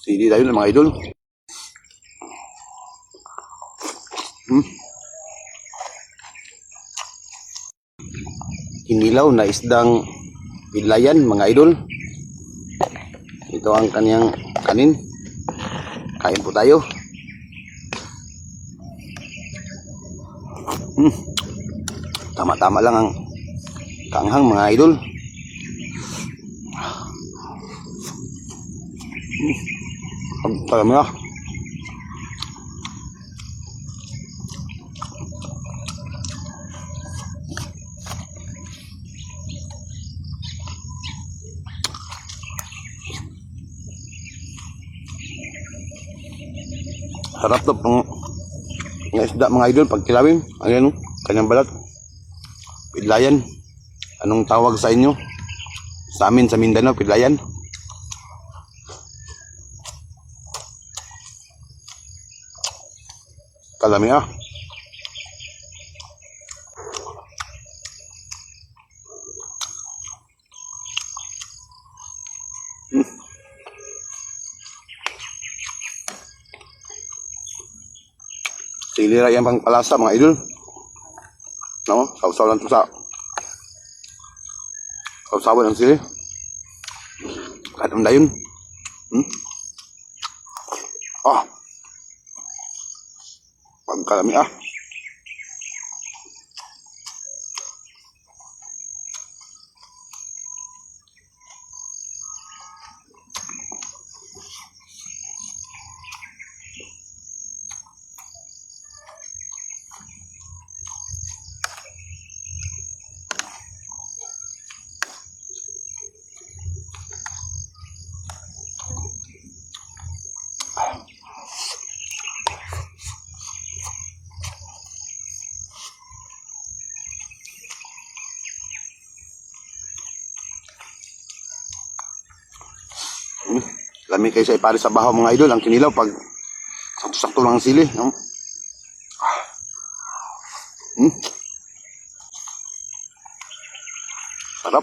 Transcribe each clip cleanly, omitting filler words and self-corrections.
Sili tayo ng mga idol. Kinilaw na isdang pidlayan, mga idol. Ito ang kanyang kanin. Kain po tayo. Tama-tama lang ang kaanghang, mga idol. Pagkalami ah. Sarap to pang ng isda, mga idol, pag kilawin. Ayan oh, kanyang balat. Pidlayan. Anong tawag sa inyo? Sa amin sa Mindanao, pidlayan. Kalami ah. Sili ra yan pang palasa, mga idol. No, sausaw lang to sa sausawan ng sili. Kahit ang dayon. Ah. Pagkalami ah. Lami kayo sa ipari sa bahaw, mga idol, ang kinilaw pag sakto-sakto lang ang sili, no? Ah. Sarap.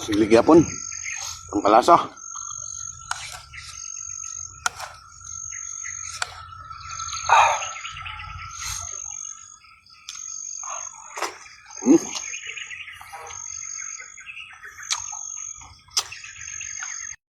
Sili gyapon. Ang palasa.